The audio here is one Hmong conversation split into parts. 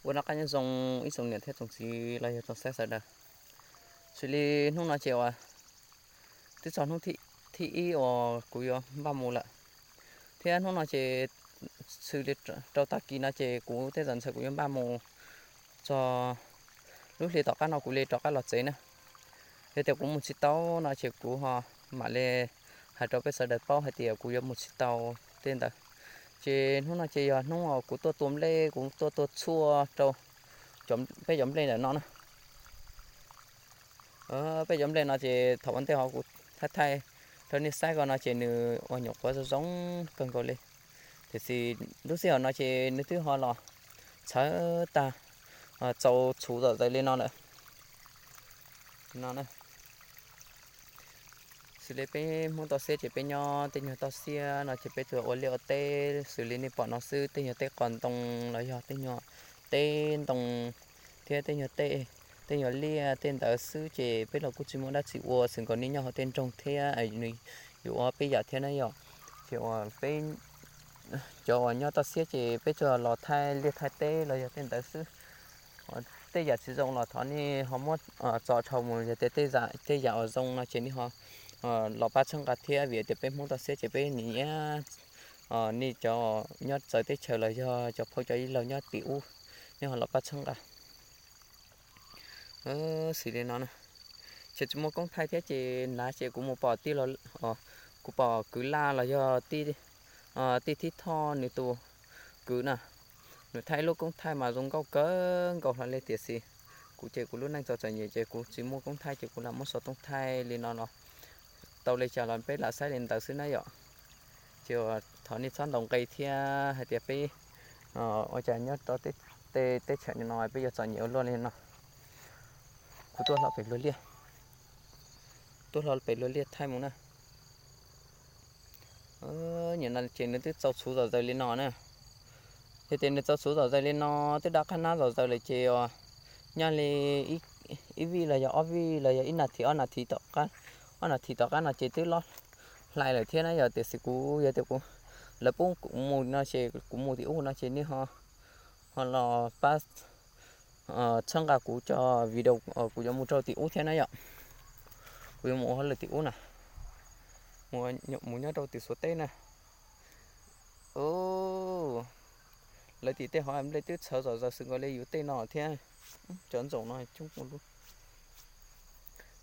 Ua noj qab nyob zoo ib tsoom niam thiab tsoom txiv los yog tsoom saib sawv daws. Xws li hnub no ces uas twb txog hnub thib ib uas kuv yuav npaj mus lawm, thiab hnub no ces xws li rau tag kis no ces kuv tej zaum ntshai kuv yuav npaj mus txog lub hli tom qab no kuv li rov qab los tsev na. Yog tias kuv mus tsis tau no ces kuv ho mam li hais rau peb sawv daws paub hais tias kuv yuav mus tsis tau tej ntawd. Ces hnub no ces yog hnub uas kuv tuaj tua nplej, kuv tuaj tua tshuaj rau peb cov nplej ntawm no na. Peb cov nplej no ces thaum ua ntej ho kuv thaij thaij rau nej saib ko no ces nws ua nyuam qhuav zoo zoo kawg nkaus li. Tiam sis lub sij hawm no ces nws twb ho los txhawv tag, txaus txhuv zom zaws li no lawm. Xws li peb Hmoob toj siab ces peb nyob tej nyuag toj siab no ces peb tsuas ua liaj ua teb xws li nej pom no xwb, tej nyuag teb qos ntoo los yog tej nyuag teb ntoo thiab tej nyuag tej, tej nyuag liaj tej ntawd xwb ces peb los kuj tsis muaj dab tsi ua xwb, nkaus nej nyob hauv tej nroog thiab nws yuav ua peb yam thiab na yom. Ces uas peb cov uas nyob toj siab ces peb tsuas los thaij liaj thaij teb los yog tej ntawd xwb. Tej yam tsis zoo los thov nej ho muab tso dhau mus, yog tias tej yam uas zoo no ces nej ho los pab txhawb nqa thiab, vim tias peb Hmoob toj siab ces peb nyiam nyiam nej cov nyob txawv teb chaws los yog cov phooj cov ywg laug nyob tim ub, nej ho los pab txhawb nqa. Xws li no na, ces tsis muaj koob thaij thiab ces nav ces kuv mus pom tij los, kuv pom kwv laj los yog tij Thib Thoj nws tus kwv na, nws thaij ib lub koob thaij mas zoo nkauj kawg nkaus hlo li tiam sis kuv ces kuv lub neej txom txom nyem ces kuv tsis muaj koob thaij ces kuv lam muab xov tooj thaij li no los tau li cas los peb lam saib li ntawd xwb na yom. Ces thov nej txhob ntaus nqi thiab hais tias peb ua cas nyob rau tej teb chaws no peb yuav txom nyem ua luaj li no. Kuv tuaj hlo pem luag liaj, tuaj hlo pem luag liaj thaij mus na. Nim no ces nws twb txaus txhuv zom zaws li no na. Yog tias nws txaus txhuv zom zaws li no, twb dab qab nab zom zaws lawm ces nyob li ib vij los yog ob vij los yog ib nas this ob nas this tom qab, ob nas this tom qab no ces twb lob hlais lawm thiab na yom. Tiam sis kuv yog tias kuv, lawv pub kuv mus no ces kuv mus tim ub no ces nej ho, ho los pab txhawb nqa kuv cov video kuv yuav mus rau tim ub thiab na yom. Kuv yuav mus ua hauj lwm tim ub na, mus nyob rau tim Suav teb na. Lawv tim tej hov nplej twb txhawv zom zaws xwb nkaus li yus tej no thiab. Cov ntsaum no coob ua luaj.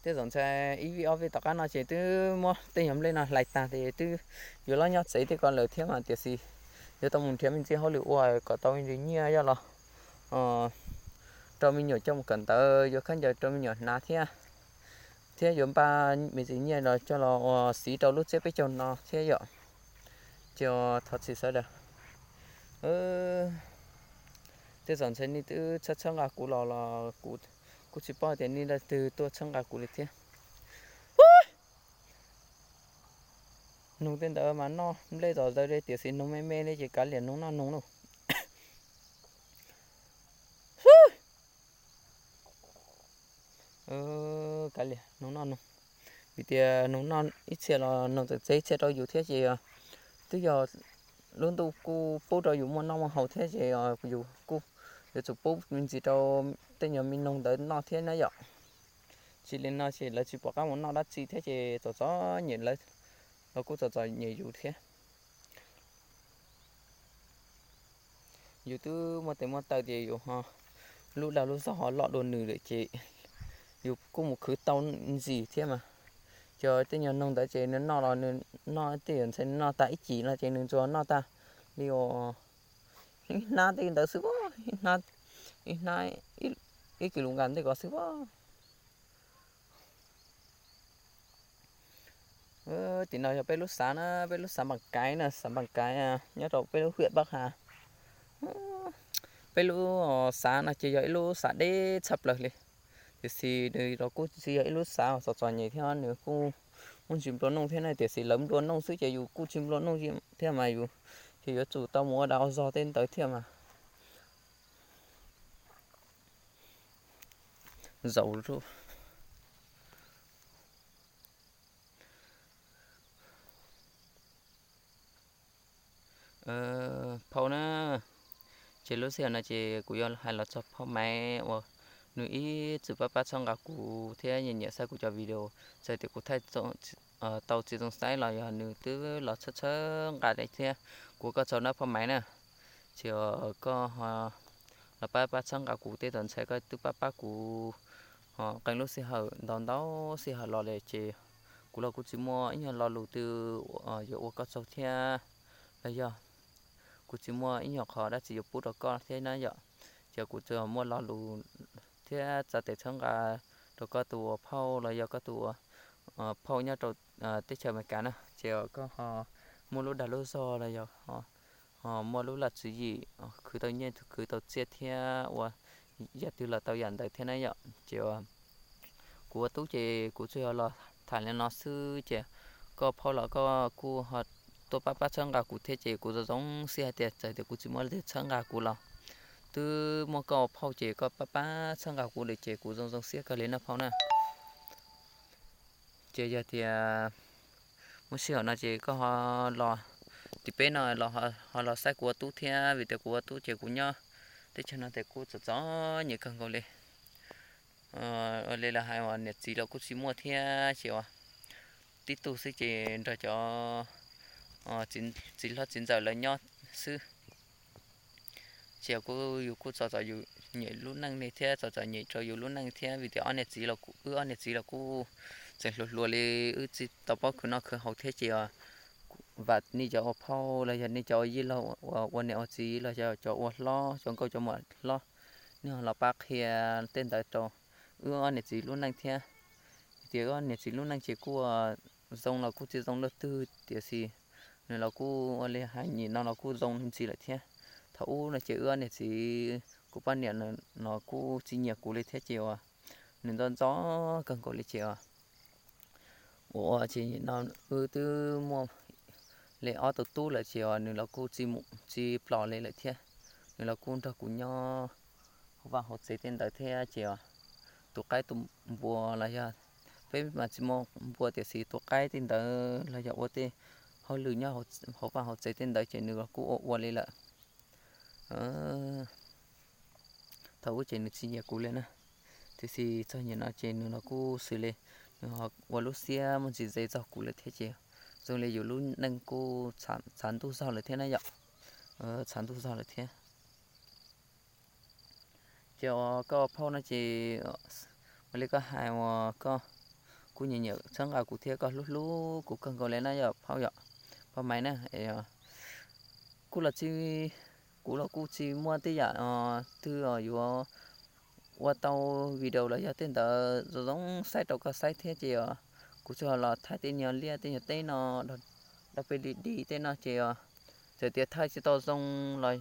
Tej zaum ntshai ib vij ob vij tom qab no ces twb muab tej nyuag nplej no hlais tag ces twb yuav los nyob tsev tej ko lawm thiab mas tiam sis yuav tau mus nrhiav me ntsis hauj lwm ua kom tau me ntsis nyiaj yog los rau me nyuam coj mus kawm ntawv, yuav khaub ncaws rau me nyuam hnav thiab, thiab yuav npaj me ntsis nyiaj los coj los ua siv rau lub tsiab peb caug no thiab yom. Ces thov txim sawv daws. Tej zaum ntshai nej twb txhawb txhawb nqa kuv los los kuv kuj tsis paub tias nej leej twg tuaj txhawb nqa kuv li thiab. Noog tej ntawd mas noj nplej zom zaws li tiam sis noog me me li ces kav liam noog noj noog lauj. Kav liam noog noj noog, vim tias noog noj ib txhia los noog txawm txev ib txhia rau yus thiab ces twb yog lub ntuj kuj pub rau yus muaj noj muaj haus thiab ces yus kuj yuav tsum pub me ntsis rau tej nyuag me noog ntawd noj thiab na yom. Tsis li no ces lawv tsis pom qab mus noj dab tsi thiab ces txom txom nyem lawv los kuj txom txom nyem yus thiab. Yus twb muaj tes muaj taw tias yus ho lub dag lub zog ho loj dua nws lawm ces yus kuj mus khwv tau ntsis thiab mas. Cov tej nyuag noog ntawd ces nws noj los nws noj tej yam ntxhais nws noj tag ib cim no ces nws ntsuas noj tag li ib hnab tej ntawd xwb, ib hnab, ib kis lus nkas ntej ko xwb. Tim no yog peb lub xav na, peb lub xav Npam Kaiv na, xav Npam Kaiv nyob rau peb lub hwm Pab Has. Peb lub xav no ces yog ib lub xav deb tshaj plaws li, tiam sis nws los kuj tsis yog ib lub xav txom txom nyem thiab, nws kuj muaj ntsis nplua nuj thiab na, tiam sis lawv nplua nuj xwb ces yus kuj tsis nplua nuj thiab mas yus ces yuav tsum tau mus ua dag ua zog tej ntawd thiab mas. Zaum phau na, Ces lub sij hawm no ces kuv yuav hais los txog phauj Maiv uas nws ib txwm pab pab txhawb nqa kuv thiab nyiam nyiam saib kuv cov video. Txawm tias kuv thaij tau tsis zoo saib los yog nws twb los txhawb txhawb nqa thiab. Kuv ua koj tsaug nawb phauj Maiv na. Ces koj los pab pab txhawb nqa kuv, tej thaum ntshai koj twb pab pab kuv qee lub sij hawm ntau ntau sij hawm los lawm ces kuv los kuj tsis muaj ib nyuag lo lus twg yuav ua koj tsaug thiab los yog kuv tsis muaj ib nyuag qhov dab tsi yuav pub rau koj thiab na yom. Ces kuv tsuas muaj lo lus thiab txav tes txhawb nqa rau koj tus ua phauj los yog koj tus ua phauj nyob rau teb chaws Amelikas na. Ces koj ho muaj lub dag lub zog los yog ho muaj lub laj tswv yim khwv tau nyiaj khwv tau txiaj thiab ua yam twg los tau yam ntawd thiab na yom. Ces kuv ua tub ces kuv tsuas yog los tham li no xwb ces koj phauj los koj kuj ho tuaj pab pab txhawb nqa kuv thiab ces kuv zoo zoo siab hais tias txawm tias kuv tsis muaj leej twg txhawb nqa kuv los twb muaj koj ua phauj ces koj pab pab txhawb nqa kuv lawm ces kuv zoo zoo siab kawg li na phauj na. Ces yog tias muaj sij hawm no ces koj ho los tim peb no los ho los saib kuv ua tub thiab vim tias kuv ua tub ces kuv nyob teb chaws no ces kuj txom txom nyem kawg nkaus li. Ua li lawv hais uas niam txiv los kuj tsis muaj thiab ces uas tib tug xwb ces nrog cov txiv hlob txiv ntxawm lawv nyob xwb. Ces kuj yus kuj txom txom yus nyem lub neej li thiab txom txom nyem rau yus lub neej thiab vim tias ob niam txiv los wb ob niam txiv los kuj tseem hluas hluas li, wb tsis tau paub khwv noj khwv haus thiab ces vam nej cov ua phauj los yog nej cov ua yij laug ua niam ua txiv los yog cov ua hlob cov nkauj cov muam hlob, nej ho los pab qhia tej ntawd rau wb ob niam txiv lub neej thiab. Tias wb ob niam txiv lub neej ces kuj zoo los kuj tsis zoo luaj twg tiam sis nws los kuj ua li hais nim no los kuj zoo ntxiv lawm thiab. Thaum ub no ces wb ob niam txiv kuv poj niam no kuj tsis nyiam kuv li thiab ces uas nws ntxo ntxo kawg nkaus li ces ua ua ces nim no wb twb muaj li ob tug tub lawm ces uas nws los kuj tsis mus tsis plos li lawm thiab. Nws los kuj nrog kuv nyob hauv vaj hauv tsev tej ntawd thiab ces tus qaib tus npua los yog peb mas tsis muaj npua tiam sis tus qaib tej ntawd los yog ua tej hauj lwm nyob hauv vaj hauv tsev tej ntawd ces nws los kuj ua ua li lawm. Thaum ub ces nws tsis nyiam kuv li na, tiam sis txog nim no ces nws los kuj xws li nws ho ua lub siab muaj ntsis ze txog kuv lawm thiab ces zoo li yus lub neej kuj txav ntuj zog lawm thiab na yom. Txav ntuj zog lawm thiab. Ces koj phauj no ces ua li koj hais uas koj kuj nyiam nyiam txhawb nqa kuv thiab koj hlub hlub kuv kawg nkaus li na yom phauj yom, phauj Maiv na. Kuj los tsis, kuv los kuj tsis muaj tej yam twg yuav ua tau video los yog tej ntawd zoo zoo saib rau koj saib thiab ces kuv tsuas los thaij tej nyuag liaj tej nyuag teb no rau peb li di tej no ces txawm tias thaij tsis tau zoo los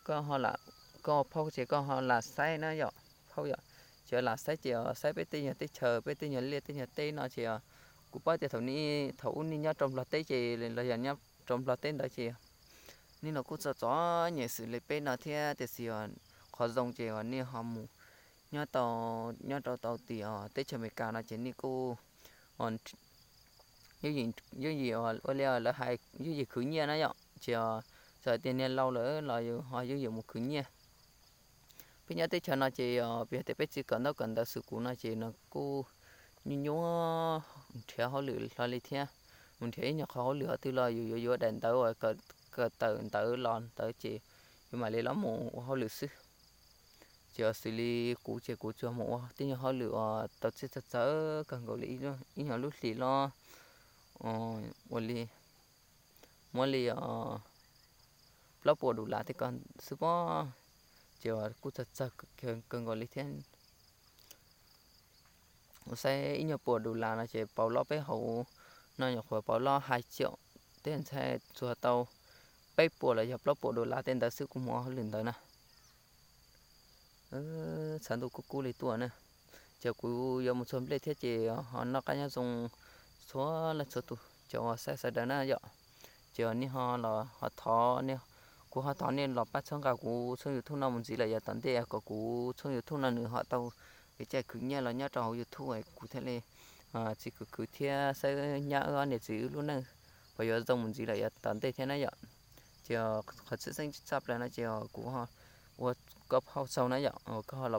koj ho lam, koj phauj ces koj ho lam saib na yom phauj yom. Ces lam saib ces saib peb tej nyuag teb chaws peb tej nyuag liaj tej nyuag teb no ces kuv paub tias thaum, thaum ub nej nyob rau Nplog teb ces los yog nyob rau Nplog teb ntawd ces nej los kuj txom txom nyem xws li peb no thiab tiam sis qhov zoo ces uas nej ho mus nyob tau, nyob rau tau tim teb chaws Amelikas no ces nej kuj yeej yim ua li lawv hais yeej yim khwv nyiaj na yom ces txawm tias niag laus lawm los yus ho yeej yim mus khwv nyiaj. Peb nyob teb chaws no ces yog tias peb tsis kawm ntaub kawm ntawv xwm kuv no ces nws kuj nyuaj nyuaj nrhiav hauj lwm hlo li thiab. Mus nrhiav ib nyuag qhov hauj lwm qhov twg los yus yuav yuav daim ntawv uas kawm tawm ntawv los ntawd ces yus mam li los mus ua hauj lwm xwb. Ces xws li kuv ces kuv tsuas mus ua tej nyuag hauj lwm uas tau txij txawv txawv kawg nkaus li ib nyuag lub hlis los ua li muab li plaub puas dollar tej ko xwb pob. Ces kuj txawg txawg kawg nkaus li thiab. Kuv saib ib nyuag puas dollar no ces pauv lob peb hauv no nyuam qhuav pauv lob hais caum tej ntxhais txuag tau peb puas los yog plaub puas dollar tej ntawd xwb kuv mus ua hauj lwm ntawd na. Txhav ntuj kub kub li tuaj na. Ces kuv yuav mus txog nplej thiab ces ho noj qab nyob zoo txhua leej txhua tus cov uas saib sawv daws na yom. Ces nej ho los ho thov, kuv ho thov nej los pab txhawb nqa kuv tshooj YouTube no mus ntxiv lawm yav tom ntej kom kuv tshooj YouTube no nws ho tau kev cai khwv nyiaj los nyob rau hauv YouTube kuv thiaj li tsis khwv khwv thiab saib nyab wb ob niam txiv wb lub neej puas yuav zoo mus ntxiv lawm yav tom ntej thiab na yom. Ces qhov tshwj xeeb tshaj plaws no ces kuv ho ua koj phauj txaus na yom, koj ho